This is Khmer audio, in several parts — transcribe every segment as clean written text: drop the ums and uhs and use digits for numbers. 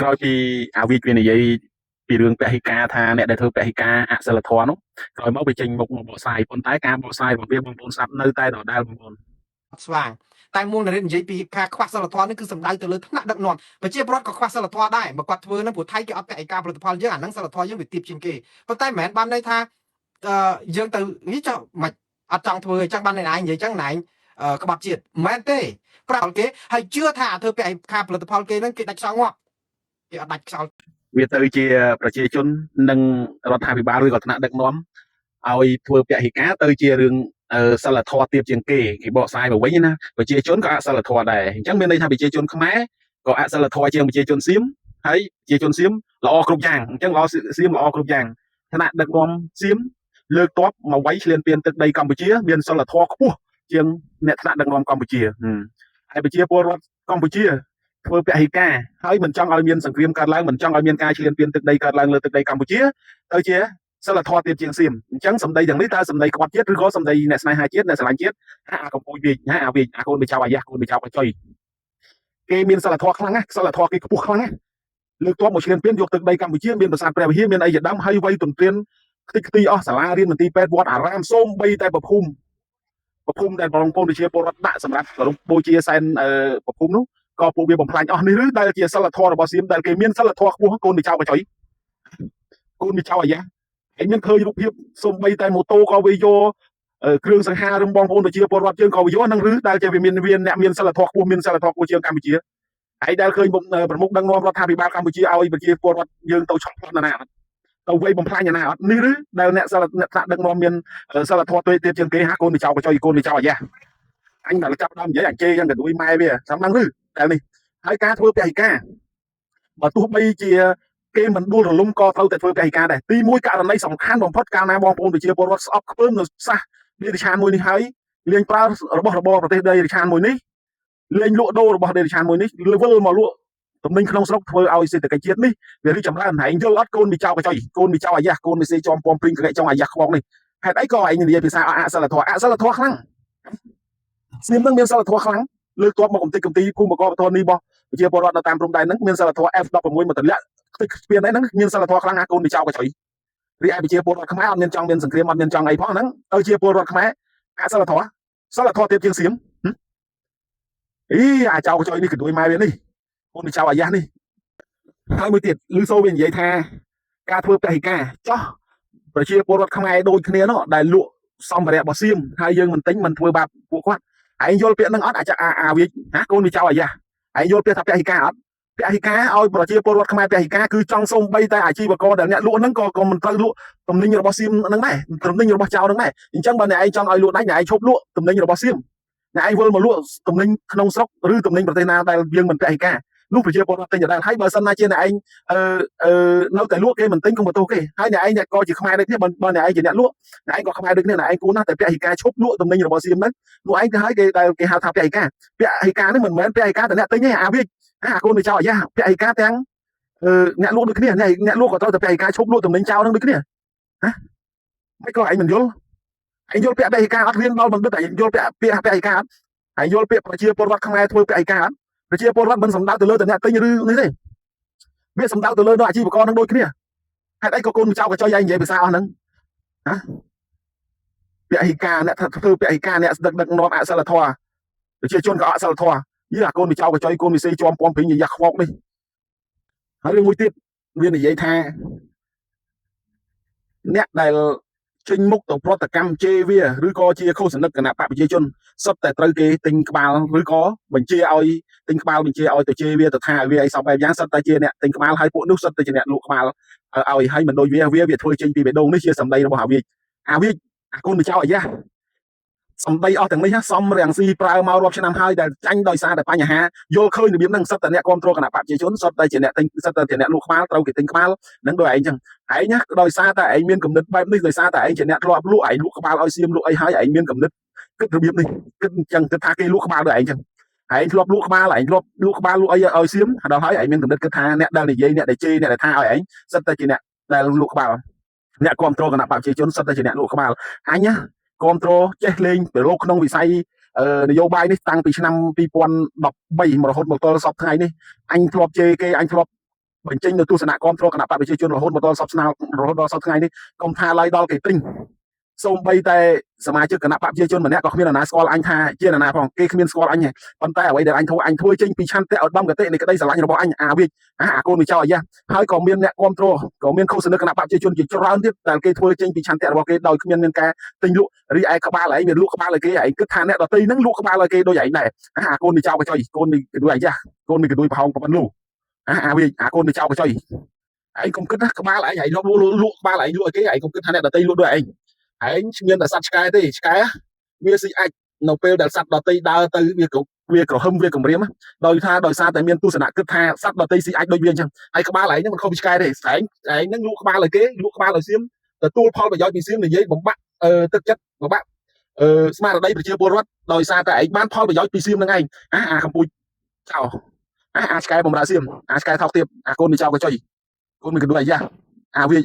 ក្រោយពីអាវិចវានិយាយពីរឿងពហិការថាអ្នកដែលធ្វើពហិការអសិលធម៌នោះក្រោយមកវាចេញមុខមកបកស្រាយប៉ុន្តែការបកស្រាយរបស់វាបងប្អូនស្ដាប់នៅតែដដែលបងប្អូន។ ស្វាងតែមួងនរិតនិយាយពីការខ្វះសិលធម៌នេះគឺសំដៅទៅលើថ្នាក់ដឹកនាំប្រជាពលរដ្ឋក៏ខ្វះសិលធម៌ដែរបើគាត់ធ្វើហ្នឹងព្រោះថៃគេអត់ពហិការផលិតផលយើងអាហ្នឹងសិលធម៌យើងវាទាបជាងគេប៉ុន្តែមិនមែនបានន័យថាអឺយើងទៅនេះចុះមិនអត់ចង់ធ្វើអញ្ចឹងបានន័យឯងនិយាយអញ្ចឹងណែឯងក្បត់ជាតិមិនមែនទេប្រាប់គេហើយជឿថាអាធ្វើពហិការផលិតផលគេហ្នឹងគេដាច់ខ្យល់ងាប់គេអត់ដាច់ខ្យល់ វាទៅជាប្រជាជននិងរដ្ឋាភិបាលឬក៏ថ្នាក់ដឹកនាំឲ្យធ្វើពហិការទៅជារឿងសិលធម៌ទាបជាងគេគេបកស្រាយមកវិញណាប្រជាជនក៏អសិលធម៌ដែរអញ្ចឹងមានន័យថាប្រជាជនខ្មែរក៏អសិលធម៌ជាងប្រជាជនសៀមហើយប្រជាជនសៀមល្អគ្រប់យ៉ាងអញ្ចឹងល្អសៀមល្អគ្រប់យ៉ាងថ្នាក់ដឹកនាំសៀមលើកទ័ពមកវាយឈ្លានពានទឹកដីកម្ពុជាមានសិលធម៌ខ្ពស់ជាងអ្នកថ្នាក់ដឹកនាំកម្ពុជាហើយប្រជាពលរដ្ឋកម្ពុជាធ្វើពហិការហើយមិនចង់ឲ្យមានសង្គ្រាមកើតឡើងមិនចង់ឲ្យមានការឈ្លានពានទឹកដីកើតឡើងលើទឹកដីកម្ពុជាទៅជាសិលធម៌ទៀតជាងសៀមអញ្ចឹងសម្ដីទាំងនេះតើសម្ដីក្បត់ជាតិឬក៏សម្ដីអ្នកស្នេហាជាតិអ្នកស្រឡាញ់ជាតិហាអាកំពូចវាហាអាវាអាកូនវាចៅអាយ៉ាកូនវាចៅកចុយគេមានសិលធម៌ខ្លាំងណាស់សិលធម៌គេខ្ពស់ខ្លាំងណាស់លើកទ័ពមកឈ្លានពានយកទឹកដីកម្ពុជាមានប្រាសាទព្រះវិហារមានអីជាដើមហើយវៃទន្ទ្រានខ្ទេចខ្ទីអស់សាលារៀនមន្ទីរពេទ្យវត្តអារាមសូម្បីតែប្រភូមិប្រភូមិដែលបងប្អូនប្រជាពលរដ្ឋដាក់សម្រាប់គោរពបូជាសែនប្រភូមិនោះក៏ពួកវាបំផ្លាញអស់នេះឬដែលជាសិលធម៌របស់សៀមដែលគេមានសិលធម៌ខ្ពស់កូនវាចៅកចុយកូនវាចៅអាយ៉ាឯងមានឃើញរូបភាពសំបីតែម៉ូតូក៏វាយកគ្រឿងសង្ហារឹមបងប្អូនប្រជាពលរដ្ឋយើងក៏វាយកនឹងឬដែលជាវាមានវាអ្នកមានសិលធម៌ខ្ពស់មានសិលធម៌ខ្ពស់ជាងកម្ពុជាឯងដែលឃើញប្រមុខដឹកនាំរដ្ឋាភិបាលកម្ពុជាឲ្យប្រជាពលរដ្ឋយើងទៅឆក់ប្លន់ណាអត់ទៅវៃបំផ្លាញណាអត់នេះឬដែលអ្នកសិលអ្នកថ្នាក់ដឹកនាំមានសិលធម៌ទុយទៀតជាងគេហាកូនវាចៅកចុយកូនវាចៅអាយ៉ាអញដល់ចាប់ដើមនិយាយអញជេរយ៉ាងកដួយម៉ែវាចាំដឹងឬតែនេះហើយការធ្វើពហិការបើទោះបីជាគេមិនដួលរលំក៏ត្រូវតែធ្វើពហិការដែរទីមួយករណីសំខាន់បំផុតកាលណាបងប្អូនប្រជាពលរដ្ឋស្អប់ខ្ពើមនៅសាសដេរិឆានមួយនេះហើយលេងប្រើរបស់របរប្រទេសដេរិឆានមួយនេះលេងលក់ដូររបស់ដេរិឆានមួយនេះវិលមកលក់ទំនិញក្នុងស្រុកធ្វើឲ្យសេដ្ឋកិច្ចជាតិនេះវារីកចម្រើនហើយយល់អត់កូនមីចៅកចុយកូនមីចៅអាយ៉ាកូនមីសេចំពំព្រីងកែចុងអាយ៉ាខ្វងនេះហេតុអីក៏ឯងនិយាយភាសាអសិលធម៌អសិលធម៌ខ្លាំងស្នាមនឹងមានសិលធម៌ខ្លាំងលើកទ័ពមកកំតិចកំទីភូមិកបធននេះរបស់ប្រជាពលរដ្ឋនៅតាមព្រំដែនហ្នឹងមានសិលធម៌ F16 មកតម្លាក់ខ្ទេចស្ពានហ្នឹងមានសិលធម៌ខ្លាំងណាស់កូនមីចៅកចុយរីឯប្រជាពលរដ្ឋខ្មែរអត់មានចង់មានសង្គ្រាមអត់មានចង់អីផងហ្នឹងទៅជាពលរដ្ឋខ្មែរអសិលធម៌សិលធម៌ទៀតជាងសៀមអីអាចៅកចុយនេះកដួយម៉ែវានេះកូនមីចៅអាយ៉ានេះហើយមួយទៀតលឺសូវានិយាយថាការធ្វើពហិការចោះប្រជាពលរដ្ឋខ្មែរដូចគ្នានោះដែលលក់សម្ភារៈរបស់សៀមហើយយើងមិនទិញមិនធ្វើបាបពួកគាត់ឯងយល់ពាក្យហ្នឹងអត់អាចអាវាណាកូនវាចៅអាយ៉ាឯងយល់ពាក្យថាពហិការអត់ពហិការឲ្យប្រជាពលរដ្ឋខ្មែរពហិការគឺចង់សំបីតែអាជីវករដែលអ្នកលក់ហ្នឹងក៏ក៏មិនត្រូវលក់ទំនិញរបស់សៀមហ្នឹងដែរទំនិញរបស់ចៅហ្នឹងដែរអញ្ចឹងបើអ្នកឯងចង់ឲ្យលក់ដាច់អ្នកឯងឈប់លក់ទំនិញរបស់សៀមអ្នកឯងវិលមកលក់ទំនិញក្នុងស្រុកឬទំនិញប្រទេសណាដែលយើងមិនពហិការនោះប្រជាពលរដ្ឋទិញដដែលហើយបើសិនណាជាអ្នកឯងអឺអឺនៅតែលក់គេមិនទិញកុំបន្ទោសគេហើយអ្នកឯងអ្នកក៏ជាខ្មែរដូចគ្នាបើអ្នកឯងជាអ្នកលក់អ្នកឯងក៏ខ្មែរដូចគ្នាអ្នកឯងគួរណាស់តែពហិការឈប់លក់ទំនិញរបស់សៀមហ្នឹងនោះឯងទៅហើយគេដែលគេហៅថាពហិការពហិការហ្នឹងមិនមែនពហិការតែអ្នកទិញទេអាវាអាកូនវាចោលអាយ៉ាពហិការទាំងអឺអ្នកលក់ដូចគ្នាអ្នកអ្នកលក់ក៏ត្រូវតែពហិការឈប់លក់ទំនិញចោលហ្នឹងដូចគ្នាហ៎មិនក៏ឯងមិនយល់ឯងយល់ពាក្យពហិការអត់រៀនដល់បណ្ឌិតឯងយល់ពាក្យពាក្យពហិការអត់ឯងយល់ពាក្យប្រជាពលរដ្ឋខ្មែរធ្វើពហិការអត់ប្រជាពលរដ្ឋមិនសំដៅទៅលើតែអ្នកទិញឬនេះទេវាសំដៅទៅលើដល់អាជីវករនឹងដូចគ្នាហេតុអីក៏កូនចៅក៏ចុយឯងនិយាយភាសាអស់ហ្នឹងហ៎ពហិការអ្នកធ្វើពហិការអ្នកស្ដឹកដឹកនាំអសិលធម៌ប្រជាជនក៏អសិលធម៌យីអាកូនចៅក៏ចុយកូនវិសេជាំពំព្រីងយ៉ាខ្វោកនេះហើយរឿងមួយទៀតវានិយាយថាអ្នកដែលចេញមុខទៅប្រតិកម្មជេរវាឬក៏ជាឃោសនិកគណៈបកប្រជាជនសុទ្ធតែត្រូវគេទិញក្បាលឬក៏បញ្ជាឲ្យទិញក្បាលបញ្ជាឲ្យទៅជេរវាទៅថាឲ្យវាអីសពបែបយ៉ាងសុទ្ធតែជាអ្នកទិញក្បាលហើយពួកនោះសុទ្ធតែជាអ្នកលក់ក្បាលឲ្យឲ្យមិនដូចវាវាវាធ្វើចេញពីបេះដូងនេះជាសម្ដីរបស់អាវិចអាវិចអាកូនចៅអាយ៉ាសម្ដីអស់ទាំងនេះសំរាំងស៊ីប្រើមករាប់ឆ្នាំហើយដែលចាញ់ដោយសារតែបញ្ហាយល់ឃើញរបៀបហ្នឹងសុទ្ធតែអ្នកគ្រប់គ្រងគណៈបកប្រជាជនសុទ្ធតែជាអ្នកទិញសុទ្ធតែជាអ្នកលក់ក្បាលត្រូវគេទិញក្បាលនឹងដូចឯងចឹងឯងណាដោយសារតែឯងមានគំនិតបែបនេះដោយសារតែឯងជាអ្នកធ្លាប់លក់ឯងលក់ក្បាលឲ្យសៀមលក់អីហើយឯងមានគំនិតគិតរបៀបនេះគិតអញ្ចឹងគិតថាគេលក់ក្បាលដូចឯងចឹងឯងធ្លាប់លក់ក្បាលឯងធ្លាប់លក់ក្បាលលក់អីឲ្យសៀមដល់ហើយឯងមានគំនិតគិតថាអ្នកដែលនិយាយអ្នកដែលជេរអ្នកដែលថាឲ្យឯងសុទ្ធតែជាអ្នកដែលលក់ក្បាលអ្នកគ្រប់គ្រងគណៈបកប្រជាជនសុទ្ធតែជាអ្នកលក់ក្បាលអញណាគ្រប់គ្រងចេះលេងប្រឡូកក្នុងវិស័យនយោបាយនេះតាំងពីឆ្នាំ2013មករហូតមកទល់សពថ្ងៃនេះអញធ្លាប់ជេរគេអញធ្លាប់ បញ្ចេញនៅទស្សនៈគ្រប់គ្រងគណៈបកប្រជាជនរហូតមកដល់សពស្នារហូតដល់សពថ្ងៃនេះកុំថាឡើយដល់គេទិញសូម្បីតែសមាជិកគណៈបកប្រជាជនម្នាក់ក៏គ្មាននរណាស្គាល់អញថាជានរណាផងគេគ្មានស្គាល់អញទេប៉ុន្តែអ្វីដែលអញធ្វើអញធ្វើចេញពីឆន្ទៈឧត្តមគតិនៃក្តីស្រឡាញ់របស់អញអាវិជ្ជអាកូនវិចោអាយ៉ាហើយក៏មានអ្នកគ្រប់គ្រងក៏មានឃោសនិកគណៈបកប្រជាជនជាច្រើនទៀតដែលគេធ្វើចេញពីឆន្ទៈរបស់គេដោយគ្មានមានការទិញលក់រីឯក្បាលឯងមានលក់ក្បាលឲ្យគេឯងគិតថាអ្នកដទៃហ្នឹងលក់ក្បាលឲ្យគេដូចឯងដែរអាកូនវិចោកចុយកូននេះកដួយអាយ៉ាកូននេះកដួយប្រហោងប្រពន្ធលូអាវិជ្ជអាកូនវិចោកចុយឯងកុំគិតណាក្បាលឯងឯងលក់លក់ក្បាលឯងលក់ឲ្យគេឯងកុំគិតថាអ្នកដទៃលក់ដូចឯងឯងគ្មានតែសត្វឆ្កែទេឆ្កែវាស៊ីអាចនៅពេលដែលសត្វដទៃដើរទៅវាក្រវាក្រហឹមវាគម្រាមដោយថាដោយសារតែមានទស្សនៈគិតថាសត្វដទៃស៊ីអាចដូចវាអញ្ចឹងហើយក្បាលឯងហ្នឹងមិនខុសពីឆ្កែទេស្ឯងឯងហ្នឹងលក់ក្បាលឲ្យគេលក់ក្បាលឲ្យសៀមទទួលផលប្រយោជន៍ពីសៀមនិយាយបំបាក់ទឹកចិត្តបំបាក់ស្មារតីប្រជាពលរដ្ឋដោយសារតែឯងបានផលប្រយោជន៍ពីសៀមហ្នឹងឯងអាអាកម្ពុជាចោអាអាឆ្កែបំរើសៀមអាឆ្កែថោកទាបអាកូនមីចៅកចុយកូនមីកដួយអាយ៉ាអាវា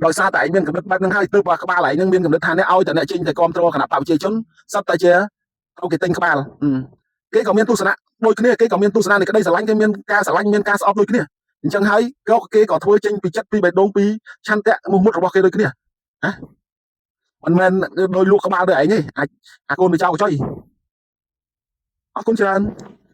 ដោយសារតែឯងមានកម្រិតបែបហ្នឹងហើយទើបក្បាលឯងហ្នឹងមានកម្រិតថានេះឲ្យតែអ្នកចេញតែគ្រប់គ្រងគណៈបកប្រជាជនសត្វតែជាត្រូវគេទិញក្បាលគេក៏មានទស្សនៈដូចគ្នាគេក៏មានទស្សនៈនៃក្តីស្រឡាញ់គេមានការស្រឡាញ់មានការស្អប់ដូចគ្នាអញ្ចឹងហើយក៏គេក៏ធ្វើចេញពីចិត្តពីបេះដូងពីឆន្ទៈមោះមុតរបស់គេដូចគ្នាណាមិនមែនដោយលក់ក្បាលដូចឯងទេអាចអាកូនវាចោលកចុយអរគុណច្រើន។